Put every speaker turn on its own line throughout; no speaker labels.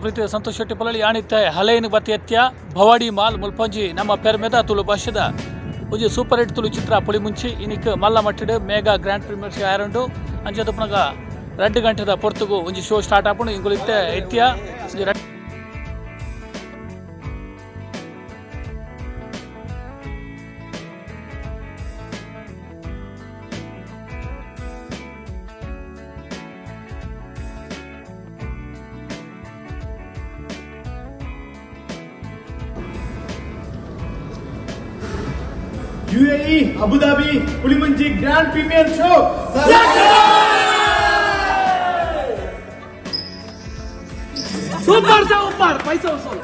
ಪ್ರೀತಿಯ ಸಂತೋಷ್ ಶೆಟ್ಟಿ ಪೊಲಳಿ ಯಾಣಿತ್ತೆ ಹಲೇನು ಬತ್ತಿ ಭವಾಡಿ ಮಾಲ್ ಮುಲ್ಪಂಜಿ ನಮ್ಮ ಪೆರ್ಮೆದ ತುಳು ಭಾಷೆದ ಒಂಜಿ ಸೂಪರ್ ಹಿಟ್ ತುಳು ಚಿತ್ರ ಪುಳಿಮುಂಚಿ ಇನಿಕ್ ಮಲ್ಲ ಮಟ್ಟಿಡ್ ಮೇಗಾ ಗ್ರ್ಯಾಂಡ್ ಪ್ರೀಮಿಯರ್ ಶೋ ಆರುಂಡು. ಅಂಚ ತುಪ್ಪನಗ 2 ಗಂಟೆದ ಪೊರ್ತುಗು ಒಂಜಿ ಶೋ ಸ್ಟಾರ್ಟ್ ಆಪುಂಡು. ಇಂಗುಲಿತ್ತೆ ಎತ್ಯ ಒಂಜಿ
UAE Abu Dhabi Pulimunchi grand premiere show.
Super super ಪೈಸಾ ವಸೂಲ್.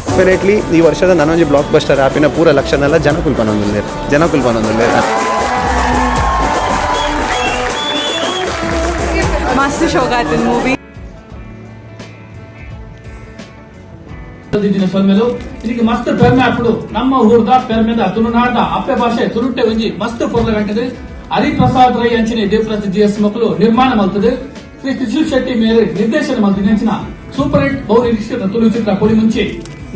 ಡೆಫಿನೆಟ್ಲಿ ಈ ವರ್ಷದ ನನೊಂಜಿ ಬ್ಲಾಕ್ ಬಸ್ಟರ್ ಆಪಿನ ಪೂರ ಲಕ್ಷನೆಲ್ಲ ಜನಕುಲ್ ಪನೊಂದುಲ್ಲೆರ್, ಜನಕುಲ್ ಪನೊಂದುಲ್ಲೆರ್.
ಮಸ್ತ್ ಶೋಕ್ ಮೂವಿ.
ದಿನ ಸೊಲ್ಮೆಲು. ಇದಕ್ಕೆ ಮಸ್ತ್ ಪೆರ್ಮೆ ಆಪುಡು. ನಮ್ಮ ಊರ್ದ ಪೆರ್ಮೆದ ತುಳುನಾಡ್ದ ಅಪ್ಪೆ ಭಾಷೆ ತುಳುಟ್ಟೆ ಒಂಜಿ ಮಸ್ತ್ ಪೊರ್ಲ ಗಂಟೆದು ಹರಿಪ್ರಸಾದ್ ರೈ ಅಂಚನೆ ದೇವಪ್ರಸಾದ್ ಜಿ ಎಸ್ ಮಕ್ಕಳು ನಿರ್ಮಾಣ ಮಲ್ತದೆ, ಶ್ರೀ ತ್ರಿಶೂಲ್ ಶೆಟ್ಟಿ ಮೇರೆ ನಿರ್ದೇಶನ ಮಲ್ತಿನ ಅಂಚಿನ ಸೂಪರ್ ಹಿಟ್ ಬಹು ನಿರೀಕ್ಷಿತ ತುಳು ಚಿತ್ರ ಪುಳಿಮುಂಚಿ.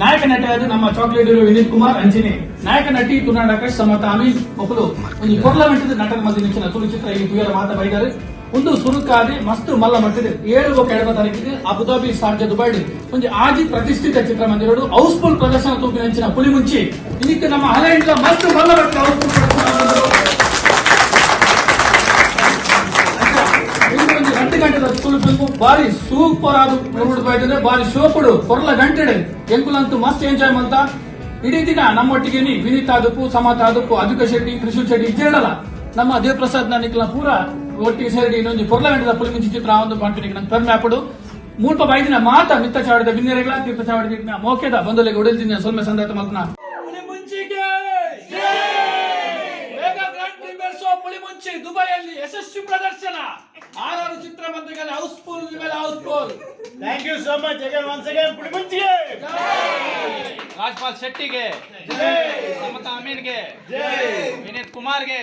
ನಾಯಕ ನಟ ಆದ ನಮ್ಮ ಚಾಕ್ಲೇಟ್ ಹೀರೋ ವಿನೀತ್ ಕುಮಾರ್ ಅಂಚನೆ ನಾಯಕ ನಟಿ ತುಳುನಾಡ ಆಕಾಶ್ ಸಮತ ಅಮೀನ್ ಮಕ್ಕಳು ಒಂಜಿ ಪೊರ್ಲ ಗಂಟೆದ ನಟನ ಮಲ್ತಿನ ಅಂಚಿನ ತುಳು ಚಿತ್ರ ಈ ತುಯರ ಮಾತ ಬೈದಾರೆ. ಒಂದು ಸುರುಕಾದಿ ಮಸ್ತ್ ಮಲ್ಲ ಮಟ್ಟಿದೆ. 7 ಬೊಕ್ಕ 2 ತಾರೀಕಿಗೆ ಅಬುದಾಬಿ, ಶಾರ್ಜಾ, ದುಬೈ ಒಂಜಿ ಆಜಿ ಪ್ರತಿಷ್ಠಿತ ಚಿತ್ರಮಂದಿರಡು ಹೌಸ್ಫುಲ್ ಪ್ರದರ್ಶನ ತೂಪಿನ ಅಂಚಿನ ಪುಳಿಮುಂಚಿ ಇದಕ್ಕೆ ನಮ್ಮ ಹಲೆಯಿಂದ ಮಸ್ತ್ ಮಲ್ಲ ಮಟ್ಟದ ಹೌಸ್ಫುಲ್ ಪ್ರದರ್ಶನ ಬಂದರು. ಇದು ಒಂಜಿ 2 ಗಂಟೆದ ತುಳು ಫಿಲ್ಮ್ ಬಾರಿ ಸೂಪರ್ ಆದ ನೋಡ್ತಾ ಬಾರಿ ಶೋಕುಡು ಕೊರ್ಲ ಗಂಟೆಡೆ ಎಂಕುಲಂತೂ ಮಸ್ತ್ ಎಂಜಾಯ್ ಮಂತ. ಇಡೀ ದಿನ ನಮ್ಮೊಟ್ಟಿಗೆ ನೀ ವಿನೀತ್ ಆದಪ್ಪು, ಸಮತ ಆದಪ್ಪು, ಅಧಿಕ ಶೆಟ್ಟಿ, ತ್ರಿಶೂಲ್ ಶೆಟ್ಟಿ ಇಜ್ಜೇಳಲ್ಲ, ನಮ್ಮ ದೇವಪ್ರಸಾದ್ ನಾನಿಕ್ಲ ಪೂರ ಒಟ್ಟಿಗೆ ಸೇರಿ ಇನ್ನೊಂದು ಪೊರ್ಲ ಗಂಟೆದ ಪುಳಿಮುಂಚಿ ಚಿತ್ರ ಒಂದು ಪನ್ಪಿನಿಕ್ ನಂಗೆ ಪೆರ್ಮೆ ಆಪುಡು. ಮೂಲ್ಪ ಬೈದಿನ ಮಾತ ಮಿತ್ತ ಚಾವಡಿದ ಬಿನ್ನೆರೆಗಳ ತೀರ್ಥ ಚಾವಡಿದ ಮೋಕೆದ ಬಂದೊಲೆಗೆ ಉಡಲ್ದಿನ ಸೊಲ್ಮೆ ಸಂದಾತ ಮಲ್ತನ. ಪುಳಿಮುಂಚಿಗೆ mega grand premiere show Pulimunchi ದುಬೈಯಲ್ಲಿ ಯಶಸ್ವಿ ಪ್ರದರ್ಶನ. ಆರಾರು ಚಿತ್ರಮಂದಿರಗಳಲ್ಲಿ ಹೌಸ್ಫುಲ್ ಮೇಲೆ house full.
Thank you so much again, once again ಪುಳಿಮುಂಚಿಗೆ
Rajpal ಶೆಟ್ಟಿಗೆ, ಸಮತಾ ಅಮೀನ್ಗೆ, ವಿನೀತ್ ಕುಮಾರ್ಗೆ,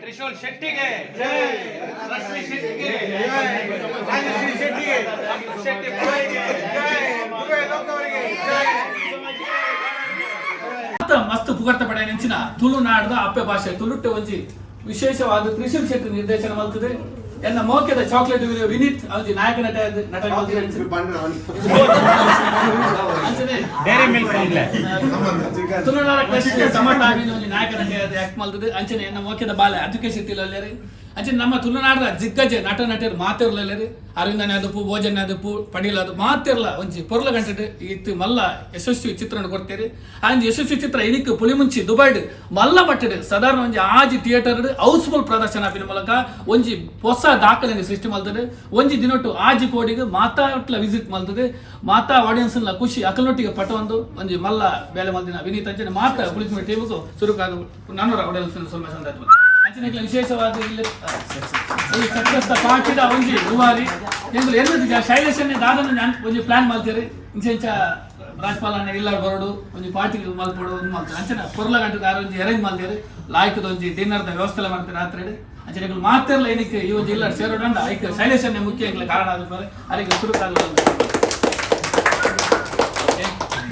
ತ್ರಿಶೂಲ್ ಶೆಟ್ಟಿಗೆ, ರಶ್ಮಿ ಶೆಟ್ಟಿಗೆ, ಸಂತೋಷ್ ಶೆಟ್ಟಿ ಪುರೋಹಿತ್ಗೆ.
ಮಸ್ತ್ ಮಸ್ತ್ ಪುಗರ್ತ ಪಡೆಯ ನೆಂಚಿನ ತುಳುನಾಡದ ಅಪ್ಪೆ ಭಾಷೆ ತುಳುಟ್ಟೆ ಒಂಜಿ ವಿಶೇಷವಾದ ತ್ರಿಶೂಲ್ ಶೆಟ್ಟಿ ನಿರ್ದೇಶನ ಮಲ್ತದೆ. ಎನ್ನ ಮೋಕೆದ ಚಾಕ್ಲೇಟ್ ವಿನೀತ್ ಒಂಜಿ ನಾಯಕ ನಟ ನಟನೆ ಮಲ್ತಿದೆ. ಅಂಚನೆ
ಡೈರಿ ಮಿಲ್ಕ್ ಬಂಗ್ಲೆ.
ತುಳುನಾಡ ಕ್ರಶ್ ಸಮಟ ಆಗಿ ಒಂಜಿ ನಾಯಕ ನಟ ಆಕ್ಟ್ ಮಲ್ತದೆ. ಅಂಚನೆ ಎನ್ನ ಮೋಕೆದ ಬಾಲೆ ಅದುಕೆ ಶೆಟ್ಟಿ ಲಲ್ಲೇರಿ. ಅಂಚನೆ ನಮ್ಮ ತುಳುನಾಡದ ದಿಗ್ಗಜ ನಟ ನಟರು ಮಾತಿರ್ಲಲ್ಲೇರಿ. ಅರವಿಂದನ ಆದಪ್ಪು, ಭೋಜನ ಆದಪ್ಪು, ಪಡೀಲ್ ಅದು ಮಾತಿರ್ಲ ಒಂಜಿ ಪೊರ್ಲ ಗಂಟೆ ಇತ್ತು ಮಲ್ಲ ಯಶಸ್ವಿ ಚಿತ್ರಣ ಕೊಡ್ತೇರಿ. ಆ ಒಂಜಿ ಯಶಸ್ವಿ ಚಿತ್ರ ಇನಿಕ್ ಪುಳಿಮುಂಚಿ ದುಬೈಡ್ ಮಲ್ಲ ಮಟ್ಟಡ್ ಸಾಧಾರಣ ಒಂಜಿ ಆಜಿ ಥಿಯೇಟರ್ ಹೌಸ್ಫುಲ್ ಪ್ರದರ್ಶನ ಆಪಿನ ಮೂಲಕ ಒಂಜಿ ಹೊಸ ದಾಖಲೆಯನ್ನು ಸೃಷ್ಟಿ ಮಲ್ತದೆ. ಒಂಜಿ ದಿನೊಟ್ಟು 6 ಕೋಟಿಗೆ ಮಾತಾಟ್ಲ ವಿಸಿಟ್ ಮಲ್ತದೆ. ಮಾತಾ ಆಡಿಯನ್ಸ್ ಖುಷಿ ಅಕಲ್ನೊಟ್ಟಿಗೆ ಪಟವೊಂದು ಒಂಜಿ ಮಲ್ಲ ಬೇಲೆ ಮಲ್ದಿನ ವಿನೀತ್ ಅಂಚನೆ ಮಾತ ಪುಳಿಮುಂಚಿ ಟೀಮುಗು ಸುರುಕಾದ ನಾನೂರ ಆಡಿಯನ್ಸ್ ಸ್ವಲ್ಪ ಸಂದಾಯ್ತು. ಅಂಚನೆ ವಿಶೇಷವಾದ ಇಲ್ಲಿ ಈ ಸಕ್ಸಸ್ ಪಾರ್ಟಿದ ಒಂಜಿ ರೂವಾರಿ ಎಂಕುಲು ಎನ್ನದು ಶೈಲೇಶ್ ದಾದನ ಒಂಜಿ ಪ್ಲಾನ್ ಮಲ್ತೀರಿ. ಇಂಚ ಇಂಚ ರಾಜ್ಪಾಲ್ ಅಣ್ಣ ಇಲ್ಲ ಬರೋಡು, ಒಂಜಿ ಪಾರ್ಟಿ ಮಲ್ಪೊಡು ಒಂದು ಮಲ್ತಾರೆ. ಅಂಚನೆ ಪೊರ್ಲ ಗಂಟೆ ದಾರ ಒಂಜಿ ಅರೇಂಜ್ ಮಲ್ತೀರಿ. ಲಾಯ್ಕದ ಒಂಜಿ ಡಿನ್ನರ್ದ ವ್ಯವಸ್ಥೆ ಮಾಡ್ತಾರೆ ರಾತ್ರಿ. ಅಂಚನೆ ಎಂಕುಲು ಮಾತಿರ್ಲ ಏನಕ್ಕೆ ಈ ಒಂಜಿ ಇಲ್ಲ ಸೇರೋಡಂಡ ಐಕ್ ಶೈಲೇಶ್ ಮುಖ್ಯ ಎಂಕ್ಲೆ ಕಾರಣ ಆದ ಅರೆಗೆ ಸುರುಕಾದ.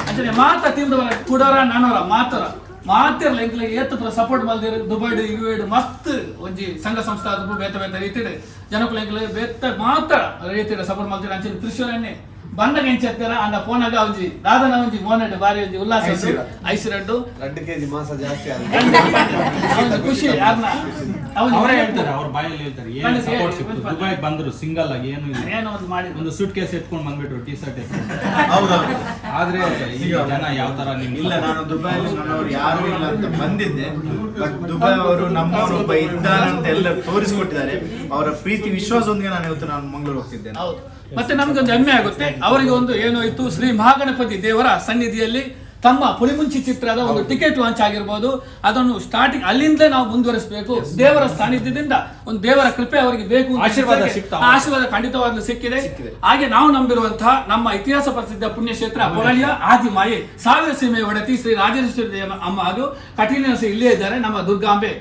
ಅಂಚನೆ ಮಾತ ಟೀಮ್ ಕುಡೋರ ನಾನೋರ ಮಾತರ ಮಾತಿರ್ಲ ಎಂಕ್ಲೆ ಏತ್ ಪೂರ ಸಪೋರ್ಟ್ ಮಲ್ದಿರು. ದುಬೈಡ್ ಯುಎಡ್ ಮಸ್ತ್ ಒಂಜಿ ಸಂಘ ಸಂಸ್ಥೆ ಆದಪು ಬೇತೆ ಬೇತೆ ರೀತಿಡ್ ಜನಕುಲು ಎಂಕ್ಲೆ ಬೇತೆ ಮಾತ್ರ ರೀತಿಡ್ ಸಪೋರ್ಟ್ ಮಲ್ದಿರು. ಅಂಚನೆ ತ್ರಿಶೂಲನ್ನೇ ಬಂದಾಗ ಎಂಚತ್ತರ ಅಂಡ ಪೋನಾಗ ಒಂಜಿ ದಾದನ ಒಂಜಿ ಮೋನೆಡ್ ಬಾರಿ ಒಂಜಿ ಉಲ್ಲಾಸ ಐಸಿರಡ್ಡು.
2 ಕೆಜಿ ಮಾಂಸ ಜಾಸ್ತಿ.
ಅವನ ಖುಷಿ ಯಾರ್ನ
ಅವರೇ ಹೇಳ್ತಾರೆ, ಅವ್ರ ಬಾಯಲ್ಲಿ ಹೇಳ್ತಾರೆ ಏನು ಸಪೋರ್ಟ್ ಸಿಕ್ತು. ದುಬೈಗೆ ಬಂದ್ರು ಸಿಂಗಲ್ ಆಗಿ, ಏನು ಇಲ್ಲ.
ಏನೋ ಒಂದು ಮಾಡಿ
ಒಂದು ಸೂಟ್ ಕೇಸ್ ಎತ್ಕೊಂಡು ಬಂದ್ಬಿಟ್ರು, ಟಿ ಶರ್ಟ್.
ಹೌದಾ?
ಆದ್ರೆ ಈ ಜನ ಯಾವ ತರ ನಿಮ್
ಇಲ್ಲ, ನಾನು ದುಬೈಯಲ್ಲಿ ನನ್ನವರು ಯಾರು ಇಲ್ಲ ಅಂತ ಬಂದಿದ್ದೆ. ಬಟ್ ದುಬೈ ಅವರು ನಮ್ಮವರು ಒಬ್ಬ ಇದ್ದಾನಂತ ಎಲ್ಲ ತೋರಿಸಿಕೊಟ್ಟಿದ್ದಾರೆ. ಅವರ ಪ್ರೀತಿ ವಿಶ್ವಾಸದೊಂದಿಗೆ ನಾನು ಇವತ್ತು ನಾನು ಮಂಗಳೂರು ಹೋಗ್ತಿದ್ದೇನೆ.
ಹೌದು, ಮತ್ತೆ ನಮ್ಗೆ ಒಂದು ಹೆಮ್ಮೆ ಆಗುತ್ತೆ. ಅವರಿಗೆ ಒಂದು ಏನೋ ಇತ್ತು, ಶ್ರೀ ಮಹಾಗಣಪತಿ ದೇವರ ಸನ್ನಿಧಿಯಲ್ಲಿ ತಮ್ಮ ಪುಳಿಮುಂಚಿ ಚಿತ್ರದ ಒಂದು ಟಿಕೆಟ್ ಲಾಂಚ್ ಆಗಿರ್ಬೋದು, ಅದನ್ನು ಸ್ಟಾರ್ಟಿಂಗ್ ಅಲ್ಲಿಂದಲೇ ನಾವು ಮುಂದುವರಿಸಬೇಕು. ದೇವರ ಸಾನ್ನಿಧ್ಯದಿಂದ ಒಂದು ದೇವರ ಕೃಪೆ ಅವರಿಗೆ ಬೇಕು ಅಂತ
ಆಶೀರ್ವಾದ
ಹೆಸರಿಗೆ
ಸಿಗ್ತಾ.
ಆ ಆಶೀರ್ವಾದ ಖಂಡಿತವಾಗ್ಲೂ ಸಿಕ್ಕಿದೆ. ಹಾಗೆ ನಾವು ನಂಬಿರುವಂತಹ ನಮ್ಮ ಇತಿಹಾಸ ಪ್ರಸಿದ್ಧ ಪುಣ್ಯಕ್ಷೇತ್ರ ಪೊಳಲಿಯ ಆದಿಮಾಯಿ ಸಾವಿರ ಸೀಮೆ ಒಡತಿ ಶ್ರೀ ರಾಜೇಶ್ವರಿ ದೇವ ಅಮ್ಮ ಹಾಗೂ ಕಟೀಲಿನ ಇಲ್ಲೇ ಇದ್ದಾರೆ. ನಮ್ಮ ದುರ್ಗಾಂಬೆ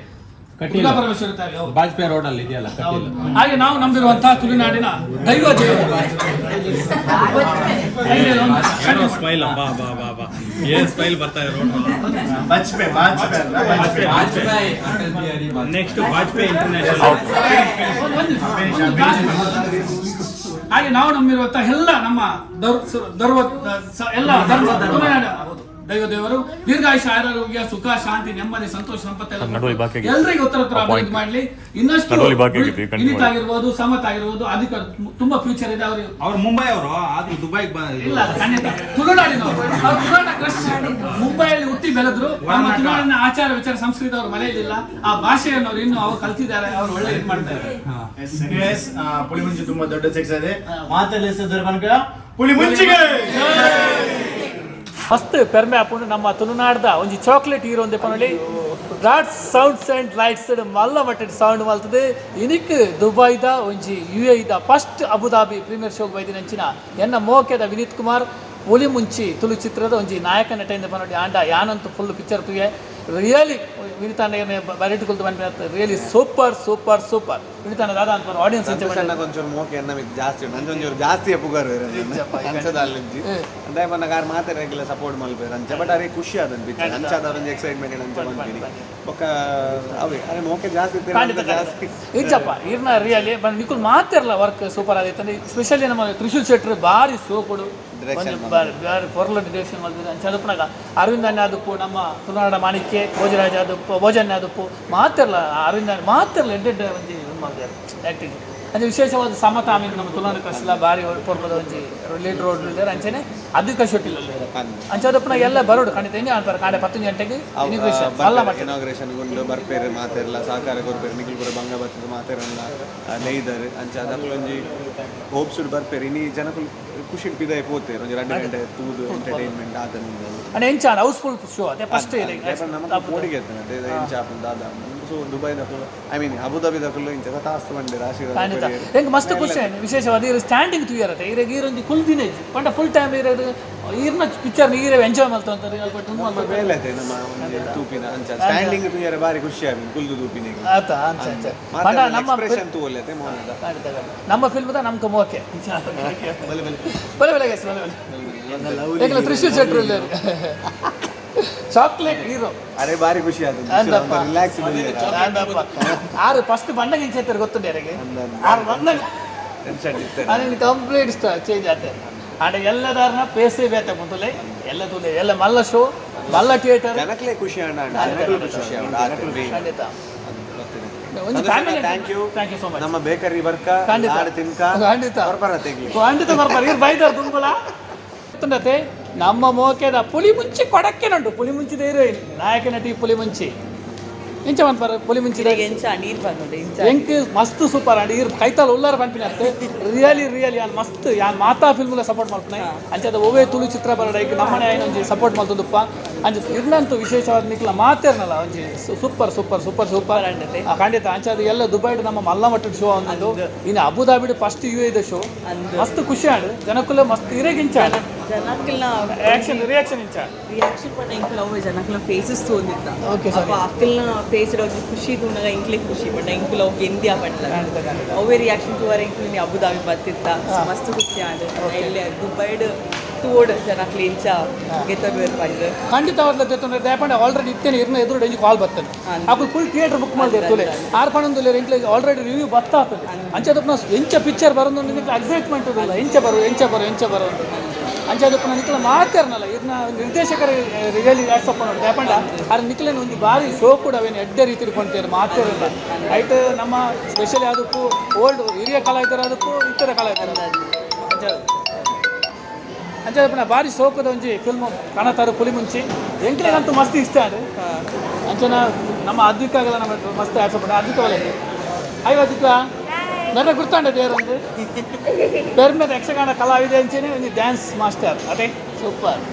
ಕಟೀಲು.
ದುರ್ಗಾ ಪರಮೇಶ್ವರಿ ತಾಯಿ, ಹೌದು.
ಬಾಜ್ಪೇಯಿ ರೋಡ್ ಅಲ್ಲಿ ಇದೆಯಲ್ಲ
ಹೌದು.
ಕಟೀಲು.
ಹಾಗೆ ನಾವು ನಂಬಿರುವಂತಹ ತುಳುನಾಡಿನ ದೈವ ಜಯ.
ಸ್ಮೈಲ್, ಬಾ ಬಾ ಬಾ ಬಾ, ಏನ್ ಸ್ಮೈಲ್ ಬರ್ತಾ ಇದೆ ರೋಡ್.
ಬಚ್ಪೆ, ಬಾಜ್ಪೆ ಅಲ್ಲ, ಬಚ್ಪೆ.
Next Bajpai international.
ಹಾಗೆ ನಾವು ನಂಬಿರುವಂತಹ ಎಲ್ಲ ನಮ್ಮ ಧರ್ಮ ಎಲ್ಲ ಧರ್ಮ ತುಳುನಾಡ, ಹೌದು, ದೈವ ದೇವರು ದೀರ್ಘಾಯುಷ, ಆರೋಗ್ಯ, ಸುಖ, ಶಾಂತಿ, ನೆಮ್ಮದಿ, ಸಂತೋಷ, ಸಂಪತ್ತೆಲ್ಲ ಎಲ್ರಿಗೂ ಉತ್ತರ ಉತ್ತರ ಅಭಿವೃದ್ಧಿ ಮಾಡಲಿ. ಇನ್ನಷ್ಟು ವಿನೀತ್ ಆಗಿರ್ಬೋದು, ಸಮತ್ ಆಗಿರ್ಬೋದು, ಅದಕ್ಕೆ ತುಂಬಾ ಫ್ಯೂಚರ್ ಇದೆ ಅವರು.
ಅವ್ರು ಮುಂಬೈ ಅವರು, ಆದ್ರೂ ದುಬೈಗೆ ಬಂದ
ಇಲ್ಲ, ಖಂಡಿತ ತುಳುನಾಡಿನವರು ಅವ್ರು. ತುಳುನಾಡ ಕ್ರಶ್. ಮುಂಬೈಯಲ್ಲಿ ಹುಟ್ಟಿ ಬೆಳೆದ್ರು. ನಮ್ಮ ತುಳುನಾಡಿನ ಆಚಾರ ವಿಚಾರ ಸಂಸ್ಕೃತಿ ಅವ್ರ ಮನೆಯಲ್ಲಿಲ್ಲ. ಆ ಭಾಷೆಯನ್ನು ಅವ್ರು ಇನ್ನೂ ಅವ್ರು ಕಲ್ತಿದ್ದಾರೆ. ಅವ್ರು ಒಳ್ಳೆ ಇದು ಮಾಡ್ತಾ ಇದ್ದಾರೆ.
Yes, anyways, Pulimunchi ತುಂಬಾ ದೊಡ್ಡ ಸಕ್ಸಸ್ ಇದೆ. ಮಾತಲ್ಲಿ ಸಂದರ್ಭ ಪುಳಿಮುಂಚಿಗೆ.
ಮಸ್ತ್ ಪೆರ್ಮೆ ಆಪುಂಡು ನಮ್ಮ ತುಳುನಾಡ್ದ ಒಂಜಿ ಚಾಕ್ಲೇಟ್ ಹೀರೋ ಒಂದೇ ಪನೊಲಿ. ಬ್ರಾಡ್ ಸೌಂಡ್ಸ್ ಆ್ಯಂಡ್ ಲೈಟ್ಸ್ ಮಲ್ಲ ಮಟ್ಟದ ಸೌಂಡ್ ಮಲ್ತದೆ. ಇನಿಕ್ ದುಬೈದ ಒಂಜಿ ಯುಎಇದ ಫಸ್ಟ್ ಅಬುದಾಬಿ ಪ್ರೀಮಿಯರ್ ಶೋಗ್ ಬೈದಿನ ಅಂಚಿನ ಎನ್ನ ಮೋಕೆದ ವಿನೀತ್ ಕುಮಾರ್, ಪುಲಿಮುಂಚಿ ತುಳು ಚಿತ್ರದ ಒಂಜಿ ನಾಯಕ ನಟ ಇಂದ ಪನೊಲಿ. ಆಂಡ ಯಾನಂತೂ ಫುಲ್ ಪಿಕ್ಚರ್ ತೂಯೆ. ರಿಯಲಿ ವಿನೀತ್ ಅಣ್ಣ ಬರೆಟ್ ಕುಲ್ತು ಪನ್ಪಿನ, really super super super. Vineeth ಅಣ್ಣ ದಾದ ಅಂತ ಆಡಿಯನ್ಸ್?
ಸಣ್ಣ ಒಂಚೂರು ಮೋಕೆ ಎನ್ನ ಮಿತ್ ಜಾಸ್ತಿ ಉಂಟು. ಅಂಚ ಒಂಚೂರು ಜಾಸ್ತಿ ಪುಗರು ಅಂಚದ ಅಲ್ಲಿಜ್ಜಿ. ಅಂದಾಯ ಪನ್ನ ಕಾರ್ ಮಾತಾಡಕ್ಕೆಲ್ಲ ಸಪೋರ್ಟ್ ಮಲ್ಪೇರು ಅಂಚ. ಬಟ್ ಅರೆ ಖುಷಿ ಆದನ್ ಪಿಕ್ಚರ್ ಅಂಚಾದ ಒಂಜಿ ಎಕ್ಸೈಟ್ಮೆಂಟ್ ಅಂಚ ಪನ್ಪಿನಿ. ಬೊಕ್ಕ ಅವೇ ಅರೆ ಮೋಕೆ ಜಾಸ್ತಿ ಇತ್ತೇನೆ
ಖಂಡಿತ.
ಅಂತ ಜಾಸ್ತಿ.
ಇಜ್ಜಪ್ಪ, ಇರ್ನ ರಿಯಲಿ ಬಟ್ ನಿಕುಲ್ ಮಾತಿರಲ್ಲ, ವರ್ಕ್ ಸೂಪರ್ ಆಗೈತೆ. ಸ್ಪೆಷಲಿ ನಮ್ಮ ತ್ರಿಶೂಲ್ ಶೆಟ್ರು ಬಾರಿ ಸೋಕುಡು.
Direction.
ಬಾರಿ ಬಾರಿ ಪೊರ್ಲ ಡಿರೆಕ್ಷನ್ ಮಲ್ದಿದ್ದು. ಅಂಚ ಅದಪ್ಪನಾಗ ಅರವಿಂದ ಅಣ್ಣ ಅದಪ್ಪು, ನಮ್ಮ ತುಳುನಾಡ ಮಾಣಿಕ್ಯ ಭೋಜರಾಜ ಅದಪ್ಪು, ಭೋಜನ್ಯ ಅದಪ್ಪು, ಮಾತಿರಲ್ಲ ಅರವಿಂದ ಮಾತಿರಲ್ಲ ಎಡ್ಡೆಡ್ ಒಂಜಿ ಇದು ಮಲ್ದಾರೆ ಆ್ಯಕ್ಟಿಂಗ್. ಅಂಚೆ ವಿಶೇಷವಾದ ಸಮತ ಆಮೇಲೆ ನಮ್ಮ ತುಳುನಾಡ ಕಸಲ ಬಾರಿ ಪೊರ್ಲದ ಒಂಜಿ ಲೀಡ್ ರೋಡ್ ಇದ್ದಾರೆ. ಅಂಚೆನೆ ಅದಕ್ಕೆ ಶೂಟಿಲ್ಲ. ಅಂಚೆ ಅದಪ್ಪನಾಗ ಎಲ್ಲ ಬರೋಡು ಖಂಡಿತ. ಹೆಂಗೆ ಅಂತಾರೆ, ಕಾಡೆ 10 ಗಂಟೆಗೆ ಇನಿಗ್ರೇಷನ್ ಮಲ್ಲ ಮಟ್ಟ.
ಇನಾಗ್ರೇಷನ್ ಗುಂಡು ಬರ್ಪೇರು, ಮಾತೆರ್ಲ ಸಹಕಾರ ಕೊರ್ಪೇರು. ನಿಖಿಲ್ ಪೂರ ಬಂಗ ಬರ್ತದೆ, ಮಾತೆರಲ್ಲ ನೇಯ್ದಾರೆ. ಅಂಚ ಅದಕ್ಕೂ ಒಂಜಿ ಹೋಪ್ಸ್ ಬರ್ಪೇರು. ಇನಿ ಜನಕುಲು ಖುಷಿ ಪಿದಾಯಿ ಪೋತೇರು. ಒಂಜಿ 2 ಗಂಟೆ ತೂದು ಎಂಟರ್ಟೈನ್ಮೆಂಟ್ ಆದ.
ಅಂಡ್ ಎಂಚ ಹೌಸ್ಫುಲ್ ಶೋ ಅದೇ ಫಸ್ಟ್.
ನಮಗೆ ಪೋಡಿಗೆ ಎತ್ತನ ಎಂಚ ಆಪುಂಡು ದಾದ. ಸೊ ದುಬೈ ದಕುಲು, I mean Abu Dhabi ದಕುಲು ಇಂಚ ತಾಸ್ತು ಬಂಡೇರು ಆಶೀರ್ವಾದ
ಖಂಡಿತ.
ಕೊರಿಯೆರ್.
ಹೆಂಗೆ ಮಸ್ತ್ ಖುಷಿ ಆಯ್ತು. ವಿಶೇಷವಾದ ಈರು ಸ್ಟ್ಯಾಂಡಿಂಗ್ ತೂಯರತ್ತೆ. ಈರೆಗ್ ಈರೊಂಜಿ ಕುಲ್ದಿನ ಇಜ್ಜಿ ಪಂಡ ಫುಲ್ ಟೈಮ್ ಇರೋದು ಈರ್ನ ಪಿಕ್ಚರ್ ಈರೇ ಎಂಜಾಯ್ ಮಲ್ತೊಂತಾರೆ ಅಲ್ಪ ತುಂಬ.
ನಮ್ಮ ಬೇಲೆ ಅದೇ ನಮ್ಮ ಒಂಜಿ ತೂಪಿನ ಅಂಚ ಸ್ಟ್ಯಾಂಡಿಂಗ್ ತೂಯರೆ ಬಾರಿ ಖುಷಿ ಆಪಿನ ಕುಲ್ದು ತೂಪಿನಿಗೆ.
ಆತ ಅಂಚ ಅಂಚ ಪಂಡ ನಮ್ಮ
ಎಕ್ಸ್ಪ್ರೆಷನ್ ತೂವೊಲ್ಲೆ ಮೋನದ.
ಖಂಡಿತ ಖಂಡಿತ. ನಮ್ಮ ಫಿಲ್ಮ್ದ ನಮ್ಗೆ ಮೋಕೆ.
ಬಲೆ ಬಲೆ.
ಬಲೆ ಬಲೆ ಗೈಸ್, ಬಲೆ ಬಲೆ. ಯಾಕಂದ್ರೆ ತ್ರಿಶೂಲ್ ಶೆಟ್ರು ಇಲ್ಲ, ಚಾಕ್ಲೇಟ್ ಹೀರೋ.
ಅರೆ ಬಾರಿ ಖುಷಿ ಆಯ್ತು.
ಅಂದಪ್ಪ.
ರಿಲ್ಯಾಕ್ಸ್.
ಅಂದಪ್ಪ. ಆರು ಫಸ್ಟ್ ಬಂಡಗ ಇಂಚ ಗೊತ್ತುಂಟು ಯಾರಿಗೆ ಆರು ಬಂದಾಗ
ಟೆನ್ಷನ್ ಇತ್ತು.
ಅದನ್ನ ಕಂಪ್ಲೀಟ್ ಚೇಂಜ್ ಆತ. ಆಂಡ ಎಲ್ಲದಾರನ ಪೇಸೆ ಬೇತೆ ಮುಂತುಲೆ ಎಲ್ಲ ತುಲೆ ಎಲ್ಲ ಮಲ್ಲ ಶೋ, ಮಲ್ಲ ಥಿಯೇಟರ್.
ಜನಕ್ಲೆ ಖುಷಿ ಅಣ್ಣ, ಜನಕ್ಲೆ ಖುಷಿ
ಖಂಡಿತ. ಒಂದು family.
Thank you.
Thank you so much.
ನಮ್ಮ ಬೇಕರಿ ಬರ್ಕ.
ಖಂಡಿತ.
ಲಾಡ್ ತಿನ್ಕ.
ಖಂಡಿತ.
ಬರ್ಬಾರ ತೆಗ್ಲಿ.
ಖಂಡಿತ ಬರ್ತಾರೆ. ಇವ್ರು ಬೈದಾರ ದುಂಬುಲ ಗೊತ್ತುಂಡತೆ. ನಮ್ಮ ಮೋಕೆದ ಪುಲಿ ಮುಂಚಿ ಕೊಡಕ್ಕೆ ನಂಟು ಪುಲಿ ಮುಂಚಿದ ಹೀರೋಯಿನ್, ನಾಯಕ ನಟಿ ಪುಲಿ ಮುಂಚಿ ಇಂಚ ಪನ್ಪರ ಪುಲಿ ಮುಂಚಿದ?
ಎಂಚ ನೀರು ಬಂದುಂಡು ಇಂಚ.
ಎಂಕ್ ಮಸ್ತ್ ಸೂಪರ್ ಅಂಡ್ ಈರ್ ಕೈತಾಲ್ ಉಲ್ಲಾರ ಪನ್ಪಿನ ಅತ್ತೆ. ರಿಯಲಿ ರಿಯಲಿ ಯಾನ್ ಮಸ್ತ್ ಯಾನ್ ಮಾತಾ ಫಿಲ್ಮ್ಲ ಸಪೋರ್ಟ್ ಮಲ್ಪುನೆ. ಅಂಚದ ಒವ್ವೇ ತುಳು ಚಿತ್ರ ಬರಡ ಐಕ್ ನಮ್ಮನೆ ಆಯ್ನ ಒಂಜಿ ಸಪೋರ್ಟ್ ಮಲ್ತೊಂದುಪ್ಪ. ಅಂಚ ಇರ್ನಂತೂ ವಿಶೇಷವಾದ ನಿಕ್ಲ ಮಾತೇರ್ನಲ್ಲ ಒಂಜಿ ಸೂಪರ್ ಸೂಪರ್ ಸೂಪರ್ ಸೂಪರ್. ಖಂಡಿತ. ಅಂಚ ಅದು ಎಲ್ಲ ದುಬೈಡ್ ನಮ್ಮ ಮಲ್ಲ ಮಟ್ಟದ ಶೋ ಅಂದು. ಇನ್ನು ಅಬುದಾಬಿಡ್ ಫಸ್ಟ್ ಯು ಎ ಶೋ. ಮಸ್ತ್ ಖುಷಿ ಆಂಡ್ ಜನಕುಲ ಮಸ್ತ್ ಇರೆಗ್ ಇಂಚ
ಜನಕ್ಲೆನ
ರಿಯಾಕ್ಷನ್ ರಿಯಾಕ್ಷನ್ ಇಂಚ?
ರಿಯಾಕ್ಷನ್ ಪಂಡ ಎಂಕುಲು ಅವ್ವೆ ಜನಕ್ಲೆನ ಫೇಸಸ್ ತೋಂದಿತ್ತ.
Okay, sorry.
ಅಪ್ಪ ಅಕ್ಕಲ್ನ ಫೇಸ್ ಒಂಜಿ ಖುಷಿ ತೂನಗ ಎಂಕ್ಲೆ ಖುಷಿ. ಪಂಡ ಎಂಕುಲು ಅವು ಗೆಂದಿಯ ಪಂಡ ಅವ್ವೆ ರಿಯಾಕ್ಷನ್ ತೂವರೆ ಎಂಕುಲು ಇನಿ ಅಬುದಾಬಿ ಬತ್ತಿತ್ತ. ಮಸ್ತ್ ಖುಷಿ ಆಂಡ್. ಎಲ್ಲೆ ದುಬೈಡ್ ತೋಡ್ ಜನಕ್ಲೆ ಇಂಚ ಗೆತ್ತೊರ್ವೆರ್ ಪಂಡ್.
ಖಂಡಿತವಾಗ್ಲೂ ದೆತ್ತೊಂದ್ರೆ ದಯಪಂಡ ಆಲ್ರೆಡಿ ಇತ್ತೇನೆ ಇರ್ನ ಎದುರು ಒಂಜಿ ಕಾಲ್ ಬರ್ತದೆ. ಅಕುಲು ಫುಲ್ ಥಿಯೇಟರ್ ಬುಕ್ ಮಲ್ದೆ ತುಲೆ ಆರ್ ಪಣೊಂದುಲ್ಲೆರ್. ಎಂಕ್ಲೆ ಆಲ್ರೆಡಿ ರಿವ್ಯೂ ಬತ್ತಾತದೆ. ಅಂಚದಪ್ಪನ ಎಂಚ ಪಿಕ್ಚರ್ ಬರೋದು ನಿಕ್ಲೆ ಎಕ್ಸೈಟ್ಮೆಂಟ್ ಉಂದಲ್ಲ, ಎಂಚ ಬರು ಎಂಚ ಬರು ಎಂಚ ಬರು ಅಂತ. ಅಂಚದಪ್ಪನ ನಿಕ್ಲೆ ಮಾತಾರ್ನಲ್ಲ ಇರ್ನ ನಿರ್ದೇಶಕರ ರಿಯಲಿ ವಾಟ್ಸಪ್ ನೋಡಿ. ದಯಪಂಡ ಆರ್ ನಿಕ್ಲೆನ ಒಂಜಿ ಬಾರಿ ಶೋ ಕೂಡ ಅವೇನು ಎಡ್ಡೆ ರೀತಿಲಿ ಕೊಂತೇರು ಮಾತಾರಲ್ಲ. ರೈಟ್, ನಮ್ಮ ಸ್ಪೆಷಲಿ ಅದಕ್ಕೂ ಓಲ್ಡ್ ಹಿರಿಯ ಕಲಾವಿದರು ಅದಕ್ಕೂ ಇತರ ಕಲಾವಿದರು ಅಂಚ ಅಂಚದಪ್ಪನ ಬಾರಿ ಶೋಕದ ಒಂಜಿ ಫಿಲ್ಮ್ ಕಣತಾರು ಪುಲಿ ಮುಂಚಿ. ಎಂಕ್ಲೆಗಂತೂ ಮಸ್ತ್ ಇಷ್ಟ ಅದು. ಅಂಚನ ನಮ್ಮ ಅದ್ವಿಕಾಗಲ ನಮ್ಮ ಮಸ್ತ್ ಆಡ್ಸಪಡ ಅದ್ವಿಕ ಒಳ್ಳೆ. ಅಯ್ಯೋ ಅದ್ವಿಕ, ನನ್ನ ಗುರ್ತಾಂಡ ದೇವರೊಂದು ಪೆರ್ಮೆದ ಯಕ್ಷಗಾನ ಕಲಾವಿದೆ ಅಂಚೆನೆ ಒಂದು ಡ್ಯಾನ್ಸ್ ಮಾಸ್ಟರ್ ಅದೇ. ಸೂಪರ್.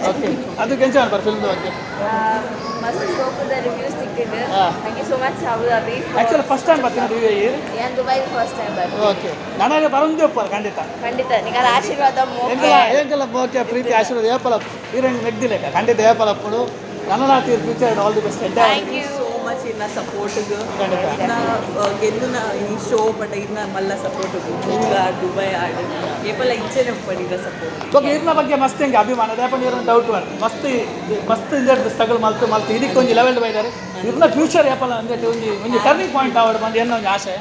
ಓಕೆ, ಅದಕ್ಕೆ ಎಂಚ ಅನ್ಪಾರ ಫಿಲ್ಮ್ದ ಬಗ್ಗೆ?
ಮಸ್ತ್ ಶೋಕದ ರಿವ್ಯೂಸ್ ಸಿಕ್ಕಿದೆ. Thank you so much Abu Dhabi.
Actually first time ಬರ್ತೀನಿ ರಿವ್ಯೂ.
ಏನ್ ದುಬೈ ಫಸ್ಟ್ ಟೈಮ್ ಬರ್ತೀನಿ.
ಓಕೆ, ನನಗೆ ಬರೋಂದೇಪ್ಪ ಖಂಡಿತ.
ಖಂಡಿತ ನಿಗಲ ಆಶೀರ್ವಾದ ಮೋಕೆ.
ಎಂಕಲ ಎಂಕಲ ಓಕೆ, ಪ್ರೀತಿ ಆಶೀರ್ವಾದ ಏಪಲ ಇರಂಗ್ ಮೆಗ್ದಿಲೇಕ ಖಂಡಿತ ಏಪಲಪ್ಪುಡು. ನನ್ನನಾತಿ future all the best.
Thank you.
So much. ಇರ್ನ ಸಪೋರ್ಟ್ಗ್ ಇರ್ನ ಗೆಲ್ಲುನ ಈ ಶೋ ಪಂಡ ಇರ್ನ ಮಲ್ಲ ಸಪೋರ್ಟ್ ಮೂಲ ದುಬೈ ಆಡ್ ಏಪಲ ಇಂಚೆನೆ ಉಪ್ಪಡಿದ ಸಪೋರ್ಟ್.
ಓಕೆ, ಇರ್ನ ಬಗ್ಗೆ ಮಸ್ತ್ ಹೆಂಗೆ ಅಭಿಮಾನ ದಾಪಂಡ ಇರೋದು ಡೌಟ್ ಬರ್ತದೆ. ಮಸ್ತ್ ಮಸ್ತ್ ಇಂಜೆಟ್ ಸ್ಟ್ರಗಲ್ ಮಲ್ತು ಮಲ್ತು ಇದಕ್ಕೆ ಒಂಜಿ ಲೆವೆಲ್ ಬೈದಾರೆ. ಇರ್ನ ಫ್ಯೂಚರ್ ಏಪಲ ಅಂದ್ರೆ ಒಂಜಿ ಒಂಜಿ ಟರ್ನಿಂಗ್ ಪಾಯಿಂಟ್ ಆವಡ್ ಬಂದು ಎನ್ನ ಒಂಜಿ ಆಸೆ.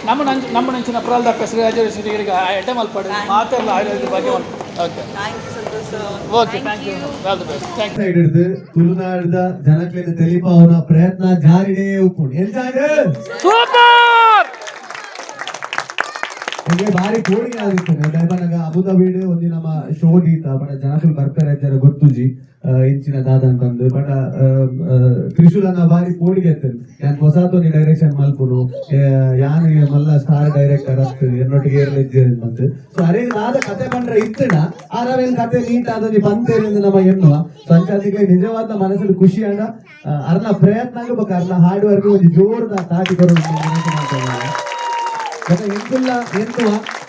ನಮ್ಮ ನಂಚ ನಮ್ಮ ನಂಚಿನ ಪ್ರಹ್ಲಾದ ಶ್ರೀ ರಾಜೇಶ್ವರಿಗೆ ಎಡ್ಡೆ ಮಲ್ಪಡು ಮಾತೆಲ್ಲ ಆಯುರ್ವೇದ ಬಗ್ಗೆ. Okay,
thank you Santosh sir.
Okay, thank you, all the best, thank you.
Side ಹಿಡ್ದು ತುಳುನಾಡ್ದ ಜನಕ್ಲೆನ್ ತೆಲಿಪಾವುನ ಪ್ರಯತ್ನ ಜಾರಿಡೇ ಉಪ್ಪುಂಡು ಎಂಚಾಂಡ್
ಸೂಪರ್.
ನಿಮಗೆ ಬಾರಿ ಕೋಡಿಗೆ ಆದಿತ್ತನೆ ದಯಪನಗ ಅಬುದಾಬಿಡ್ ಒಂಜಿ ನಮ್ಮ ಶೋ ದೀತ ಬಡ ಜನಕುಲು ಬರ್ಪೆರೆ ಇಜ್ಜಾರ ಗೊತ್ತುಜಿ ಇಂಚಿನ ದಾದ ಅಂತಂದು. ಬಟ್ ತ್ರಿಶೂಲನ ಬಾರಿ ಕೋಡಿಗೆ ಎತ್ತೇನೆ ಯಾನ್ ಹೊಸಾತೊಂಜಿ ಡೈರೆಕ್ಷನ್ ಮಲ್ಪುನು, ಯಾನ್ ಮಲ್ಲ ಸ್ಟಾರ್ ಡೈರೆಕ್ಟರ್ ಅತ್, ಎನ್ನೊಟ್ಟಿಗೆ ಏರ್ಲ ಇಜ್ಜೆರ್ ಬಂತು. ಸೊ ಅರೆ ದಾದ ಕತೆ ಪಂಡ್ರೆ ಇತ್ತಡ ಆರವೇನ್ ಕತೆ ನೀಟ್ ಆದೊಂಜಿ ಪಂತೇರಿಂದ ನಮ್ಮ ಎನ್ನುವ. ಸೊ ಅಂಚಾದಿಗೆ ನಿಜವಾದ ಮನಸ್ಸಲ್ಲಿ ಖುಷಿ ಆಂಡ ಅರ್ನ ಪ್ರಯತ್ನ ಬೊಕ ಅರ್ನ ಹಾರ್ಡ್ ವರ್ಕ್ ಒಂಜಿ ಜೋರದ ತಾಟಿ ಕೊರೊಡು ಮಾಡ್ತಾ. ಬೊಕ ಎಂಕುಲ್ಲ ಎಂತುವ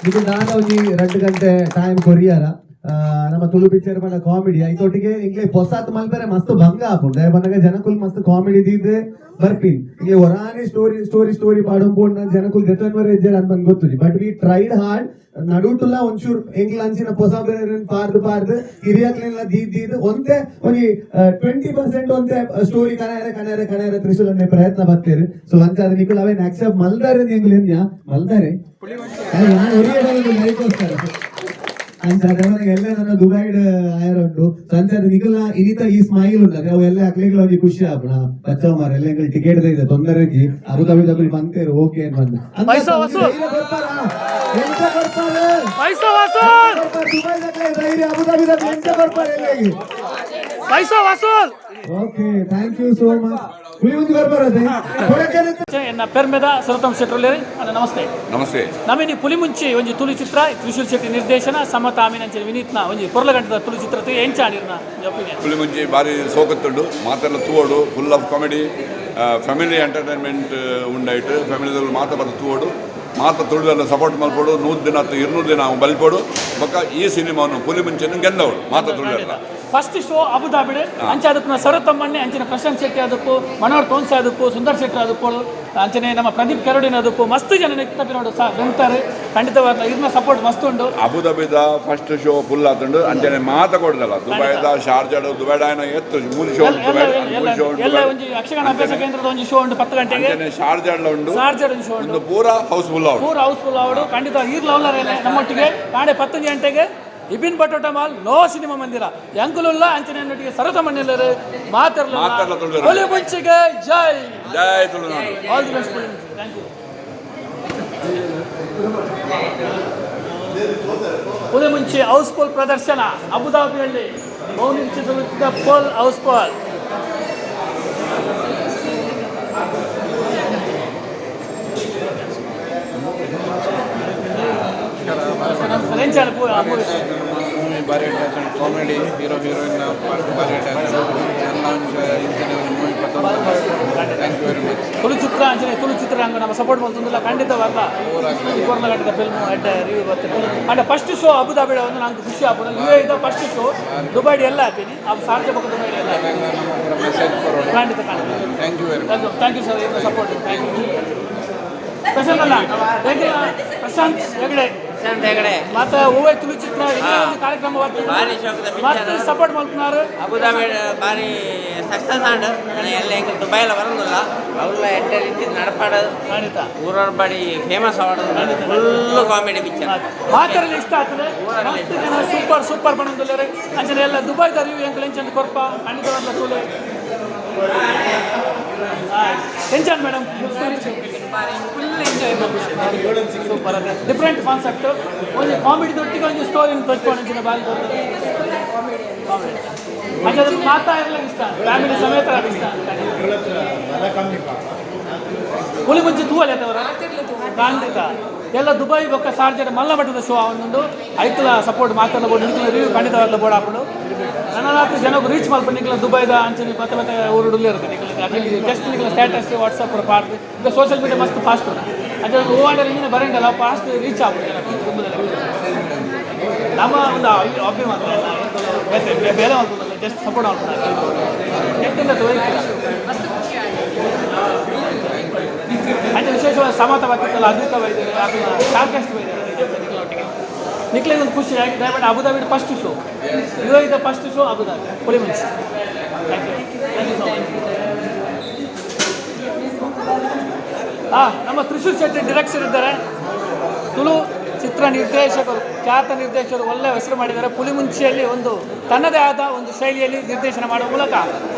ಇದು ದಾದ ಒಂಜಿ 2 ಗಂಟೆ ಟೈಮ್ ಕೊರಿಯಾರ ನಮ್ಮ ತುಳು ಪಿಕ್ಚರ್ ಪಂಡ ಕಾಮಿಡಿ ಐತೊಟ್ಟಿಗೆ ಇಂಗ್ಲೆ ಪೊಸಾತ್ ಮಲ್ಪೆರೆ ಮಸ್ತ್ ಭಂಗ ಆಪುಂಡು. ದಾಯೆ ಪನ್ನಗ ಜನಕುಲ್ ಮಸ್ತ್ ಕಾಮಿಡಿ ದೀದ್ ಬರ್ಪಿನ್. ಇಂಗ್ಲೆ ಒರಾನೆ ಸ್ಟೋರಿ ಸ್ಟೋರಿ ಸ್ಟೋರಿ ಪಾಡೊಂದು ಪೋಂಡ ಜನಕುಲ್ ದೆತೊನ್ವರೆ ಇಜ್ಜೆರ್ ಅಂತ ಗೊತ್ತುಜಿ. But we tried hard. ನಡುಟುಲ ಒಂಚೂರು ಎಂಕ್ಲ ಅಂಚಿನ ಪೊಸ ಬೇರೆ ಪಾರ್ದು ಪಾರ್ದು ಹಿರಿಯಕ್ಲೆಲ್ಲ ದೀದ್ ದೀದ್ ಒಂತೆ ಒಂಜಿ 20% ಒಂತೆ ಸ್ಟೋರಿ ಕನಾಯರೆ ಕನಾಯರೆ ಕನಾಯರೆ ತ್ರಿಶೂಲನ್ನೇ ಪ್ರಯತ್ನ ಬತ್ತೇರು. ಸೊ ಅಂಚಾದ ನಿಕುಲ್ ಅವೇನ್ ಆಕ್ಸೆಪ್ಟ್ ಮಲ್ದಾರೆ ಎಂಗ್ಲು ಎಂದ್ಯಾ ಮಲ್ದಾರೆ ನಾನು ಒರಿಯಡಲು ಲೈಕೋಸ್ಕರ ಅಂಚಾದ ಅವನಿಗೆ ಎಲ್ಲ ನನ್ನ ದುಬೈಡ್ ಆಯರ್ ಉಂಟು. ಸೊ ಅಂಚಾದ ನಿಕುಲ್ನ ಇನಿತ ಈ ಸ್ಮೈಲ್ ಉಂಟು ಅವು ಎಲ್ಲ ಅಕ್ಲೆಗ್ಲ ಒಂಜಿ ಖುಷಿ ಆಪುಣ. ಬಚ್ಚಾವ್ ಮಾರ ಎಲ್ಲ ಎಂಕಲ್ ಟಿಕೆಟ್ ಇದೆ ತೊಂದರೆ ಇಜ್ಜಿ, ಅಬುದಾಬಿ ದಕುಲ್ ಬಂತೇರು ಓಕೆ ಅಂತ ಬಂದು
ಪೈಸಾ ವಸೂಲ್.
ಎಂತ ಕೊಡ್ತಾರೆ?
ಪೈಸಾ ವಸೂಲ್.
ದುಬೈ ದಕ್ಲೆ ಧೈರ್ಯ, ಅಬುದಾಬಿ ದಕ್ಲೆ ಎಂತ ಕೊಡ್ತಾರೆ ಎಲ್ಲಿಗೆ?
ಪೈಸಾ ವಸೂಲ್.
Okay, thank you so much. ಹುಳಿ ಮುಂದೆ ಬರ್ಬಾರದೆ.
ಎನ್ನ ಪೆರ್ಮೆದ ಸರೋತ್ತಮ್ ಶೆಟ್ಟರ್ಲೇರಿ ಅಣ್ಣ, ನಮಸ್ತೆ.
ನಮಸ್ತೆ.
ನಮಿನಿ ಪುಲಿಮುಂಚಿ ಒಂಜಿ ತುಳು ಚಿತ್ರ, ತ್ರಿಶೂಲ್ ಶೆಟ್ಟಿ ನಿರ್ದೇಶನ, ಸಮತ ಆಮಿನಂಚಿನ ವಿನೀತ್ನ ಒಂಜಿ ಪೊರ್ಲಗಂಟದ ತುಳು ಚಿತ್ರ ಎಂಚಾಡಿರ್ನ ಒಪಿನಿಯನ್?
ಪುಲಿಮುಂಚಿ ಬಾರಿ ಸೋಕತ್ತುಂಡು, ಮಾತೆಲ್ಲ ತೂವಡು. Full of comedy, family entertainment ಉಂಡಾಯ್ತು. ಫ್ಯಾಮಿಲಿದವರು ಮಾತ ಬತ್ತ ತೂವಡು, ಮಾತ ತುಳುವೆಲ್ಲ ಸಪೋರ್ಟ್ ಮಲ್ಪೊಡು. 100 ದಿನ ಅಥವಾ 200 ದಿನ ಅವು ಬಲ್ಪೊಡು. ಬೊಕ್ಕ ಈ ಸಿನಿಮಾನು ಪುಲಿಮುಂಚಿನ ಗೆಂದವಡು ಮಾತ ತುಳುವೆಲ್ಲ.
ಫಸ್ಟ್ ಶೋ ಅಬುದಾಬಿಡ್ ಅಂಚೆ ಅದಕ್ಕೆ ಸರೋತ್ತಮ್ಮಣ್ಣೆ ಅಂಚಿನ ಪ್ರಶಾಂತ್ ಶೆಟ್ಟಿ ಅದಕ್ಕೂ, ಮನೋಹರ್ ತೋನ್ಸೆ ಅದಕ್ಕೂ, ಸುಂದರ್ ಶೆಟ್ಟಿ ಅದಕ್ಕೂ, ಅಂಚನೆ ನಮ್ಮ ಪ್ರದೀಪ್ ಕೆರಡಿನ ಅದಕ್ಕೂ ಮಸ್ತ್ ಜನ ನೆಕ್ತಪಿನೋಡು ಸಹ ಬೆಂತಾರೆ. ಖಂಡಿತವಾದ ಇರ್ನ ಸಪೋರ್ಟ್ ಮಸ್ತ್ ಉಂಡು.
ಅಬುದಾಬಿದ ಫಸ್ಟ್ ಶೋ ಫುಲ್ ಆತುಂಡು. ಅಂಚನೆ ಮಾತ ಕೊಡ್ದಲ್ಲ, ದುಬೈದ ಶಾರ್ಜಾಡ್ ದುಬೈಡ ಆಯ್ನ ಎತ್ತು ಮೂರು ಶೋ ಉಂಟು. ದುಬೈ ಮೂರು ಶೋ ಉಂಟು.
ಎಲ್ಲ ಒಂಜಿ ಯಕ್ಷಗಾನ ಅಭ್ಯಾಸ ಕೇಂದ್ರದ ಒಂಜಿ ಶೋ ಉಂಟು 10 ಗಂಟೆಗೆ.
ಅಂಚನೆ ಶಾರ್ಜಾಡ್ಲ ಉಂಡು.
ಶಾರ್ಜಾಡ್ ಒಂಜಿ ಶೋ ಉಂಟು.
ಒಂದು ಪೂರ ಹೌಸ್ಫುಲ್ ಆವಡು.
ಪೂರ ಹೌಸ್ಫುಲ್ ಆವಡು. ಖಂಡಿತ ಈರ್ಲ ಲವ್ಲರ್ ನಮ್ಮೊಟ್ಟಿಗೆ ನಾಳೆ 10 ಗಂಟೆಗೆ ಇಬಿನ್ ಬಟೋಟ ಮಾಲ್ ನೋ ಸಿನಿಮಾ ಮಂದಿರ ಎಂಕುಲುಲ್ಲ ಅಂಚನೆ ನೊಟ್ಟಿಗೆ ಸರತ ಮಣ್ಣೆಲ್ಲರು ಮಾತೆರ್ಲ.
ಮಾತೆರ್ಲ ತುಳುವೆರ್.
ಪುಲಿಮುಂಚಿಗೆ ಜೈ.
ಜೈ Tulunadu.
All the best, thank you. Pulimunchi house full ಪ್ರದರ್ಶನ ಅಬುದಾಬಿಯಲ್ಲಿ ಬಹುನಿರೀಕ್ಷಿತ ಫುಲ್ ಹೌಸ್ಫುಲ್. ಎಂಚಾನ ಮೂವಿ?
ಮೂವಿ ಭಾರಿ ಕಾಮಿಡಿ, ಹೀರೋ ಹೀರೋಯಿನ್ ಪಾರ್ಟ್ ಭಾರಿ ಎಲ್ಲ. ಇಂಚಿನ movie. Thank you very much.
Tulu ಚಿತ್ರ ಅಂಚನೆ ತುಳು ಚಿತ್ರರಂಗ ನಮ್ಮ ಸಪೋರ್ಟ್ ಮಲ್ತೊಂದುಲ್ಲ. ಖಂಡಿತವಾಗ್ಲ ಗಂಟೆದ ಫಿಲ್ಮ್ ಎಡ್ಡೆ ರಿವ್ಯೂ ಬರ್ತದೆ. ಅಂಡ ಫಸ್ಟ್ ಶೋ ಅಬುದಾಬಿ ಒಂದು ನಂಗೆ ಖುಷಿ ಆಪುಂಡು. ಯು ಎ ಫಸ್ಟ್ ಶೋ ದುಬೈಡ್ ಎಲ್ಲ ಹಾಪಿನಿ ಅವು ಸಾರ್ಜ ಬೊಕ್ಕ ದುಬೈಡ್ ಎಲ್ಲ.
ಮೆಸೇಜ್ ಕೊರೋಣ.
ಖಂಡಿತ ಖಂಡಿತ.
Thank you very much.
Thank you sir, support, thank you. Prashant ಅಲ್ಲ, ಹೇಗೆ ಪ್ರಶಾಂತ್ ಹೆಗಡೆ.
ಪ್ರಶಾಂತ್ ಹೆಗಡೆ.
ಮತ್ತೆ ಹೂವೆ ತುಳು ಚಿತ್ರ ಇದೇ ಒಂದು ಕಾರ್ಯಕ್ರಮ
ಭಾರಿ ಶೋಕದ picture.
ಮತ್ತೆ ಸಪೋರ್ಟ್ ಮಲ್ಪುನಾರು.
ಅಬುದಾಬಿ ಬಾರಿ ಸಕ್ಸಸ್ ಆಂಡ್ ಎಲ್ಲ ಎಂಕ್ ದುಬೈಲ ಬರೋದಿಲ್ಲ ಅವ್ಲ ಎಡ್ಡೆ ರೀತಿ ನಡಪಾಡ.
ಖಂಡಿತ.
ಊರವ್ರ ಬಾಡಿ famous award. Full comedy picture.
ಮಾತಾಡಲು ಇಷ್ಟ ಆಗ್ತದೆ. ಮಸ್ತ್ ಜನ ಸೂಪರ್ ಸೂಪರ್ ಬಣ್ಣದಲ್ಲರೆ. ಅಂಚನೆ ಎಲ್ಲ ದುಬೈದ ರಿವ್ಯೂ ಎಂಕಲ್ ಎಂಚಂದು ಕೊರ್ಪ. ಖಂಡಿತವಾದ ತೂಲೆ ಎಂಚನ್ madam?
Full enjoy.
Super, different concept. ಒಂಜಿ ಕಾಮಿಡಿ ದೊಟ್ಟಿಗೆ ಒಂಜಿ ಸ್ಟೋರಿ ತೋಚ್ಕೊಂಡು ಬಾರಿ ಕಾಮಿಡಿ. ಅಂಚೆ ಮಾತಾ ಇರಲಿಕ್ಕೆ ಇಷ್ಟ, ಫ್ಯಾಮಿಲಿ ಸಮೇತ ಇಷ್ಟ.
ಬಲ ಕಮ್ಮಿ ಪಾಪ.
ಹುಲಿ ಮುಂಚೆ ತೂವಲೆ ಅವರ ಖಂಡಿತ ಎಲ್ಲ ದುಬೈ ಬೊಕ್ಕ ಸಾರ್ಜನ ಮಲ್ಲ ಮಟ್ಟದ ಶೋ ಅವನೊಂದು. ಐಕ್ಲ ಸಪೋರ್ಟ್ ಮಾತಾಡಬಹುದು. ನಿಕ್ಲ ರಿವ್ಯೂ ಖಂಡಿತವಾಗ್ಲೂ ಬೋರ್ಡ್ ಹಾಕೊಂಡು ನನ್ನ ರಾತ್ರಿ ಜನಕ್ಕೆ ರೀಚ್ ಮಲ್ಪ. ನಿಕ್ಲ ದುಬೈದ ಅಂಚನೆ ಮತ್ತೆ ಮತ್ತೆ ಊರುಡುಲ್ಲೇ ಇರುತ್ತೆ. ನಿಕ್ಲ ಜಸ್ಟ್ ನಿಕ್ಲ ಸ್ಟೇಟಸ್ ವಾಟ್ಸಪ್ ಪಾಡ್ದು ಈಗ ಸೋಷಿಯಲ್ ಮೀಡಿಯಾ ಮಸ್ತ್ ಫಾಸ್ಟ್. ಅಂಚೆ ಹೂವಾಂಡರ್ ಇಂಜಿನ ಬರಂಡಲ್ಲ, ಫಾಸ್ಟ್ ರೀಚ್ ಆಗ್ಬೋದು ಜನಕ್ಕೆ ತುಂಬದಲ್ಲ. ನಮ್ಮ ಒಂದು ಅಭಿಮಾನ ಬೇರೆ ಬೇರೆ ಮಲ್ಪುನಲ್ಲ, ಜಸ್ಟ್ ಸಪೋರ್ಟ್ ಮಲ್ಪುನ.
ಮಸ್ತ್ ಖುಷಿ ಆಯ್ತು.
ಅಂಚ ವಿಶೇಷವಾದ ಸಮತ ಬತ್ತಿತ್ತಲ್ಲ, ಅದ್ಭುತ ಬೈದರು, ಸ್ಟಾರ್ ಬೈದರು. ನಿಕ್ಲೆಗ್ ಒಂದು ಖುಷಿ ಆಗಿ ದಯಮಾಡಿ ಅಬುದಾಬಿ ಫಸ್ಟ್ ಶೋ, ಯುಎಇದ first show Abu Dhabi Pulimunchi. Thank you, thank you so much. ನಮ್ಮ ತ್ರಿಶೂಲ್ ಶೆಟ್ಟಿ ಡಿರೆಕ್ಷನ್ ಇದ್ದಾರೆ. ತುಳು ಚಿತ್ರ ನಿರ್ದೇಶಕರು, ಖ್ಯಾತ ನಿರ್ದೇಶಕರು, ಒಳ್ಳೆಯ ಹೆಸರು ಮಾಡಿದ್ದಾರೆ. ಪುಲಿಮುಂಚಿಯಲ್ಲಿ ಒಂದು ತನ್ನದೇ ಆದ ಒಂದು ಶೈಲಿಯಲ್ಲಿ ನಿರ್ದೇಶನ ಮಾಡುವ ಮೂಲಕ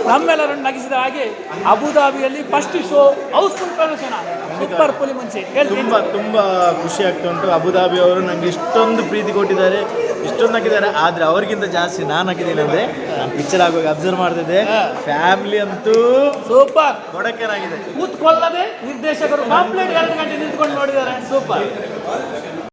ನಮ್ಮೆಲ್ಲರನ್ನು ನಗಿಸಿದ ಹಾಗೆ ಅಬುಧಾಬಿಯಲ್ಲಿ ಫಸ್ಟ್ ಶೋ ಹೌಸ್ಫುಲ್ ಪ್ರದರ್ಶನ. ಸೂಪರ್ ಪುಲಿಮುಂಚಿ ಹೇಳ್ತೀನಿ.
ತುಂಬ ತುಂಬ ಖುಷಿ ಆಗ್ತಾ ಉಂಟು. ಅಬುದಾಬಿ ಅವರು ನನಗೆ ಇಷ್ಟೊಂದು ಪ್ರೀತಿ ಕೊಟ್ಟಿದ್ದಾರೆ, ಇಷ್ಟೊಂದು ಹಾಕಿದ್ದಾರೆ. ಆದರೆ ಅವರಿಗಿಂತ ಜಾಸ್ತಿ ನಾನು ಹಾಕಿದ್ದೀನಿ. ಅಂದರೆ ನಾನು ಪಿಕ್ಚರ್ ಆಗುವಾಗ ಅಬ್ಸರ್ವ್ ಮಾಡ್ತಿದ್ದೆ, ಫ್ಯಾಮಿಲಿ ಅಂತೂ
ಸೂಪರ್.
ಕೊಡಕನಾಗಿದೆ.
ಕೂತ್ಕೊಳ್ಳದೆ ನಿರ್ದೇಶಕರು ಕಂಪ್ಲೀಟ್ 2 ಗಂಟೆ ನಿಂತ್ಕೊಂಡು ನೋಡಿದ್ದಾರೆ. ಸೂಪರ್.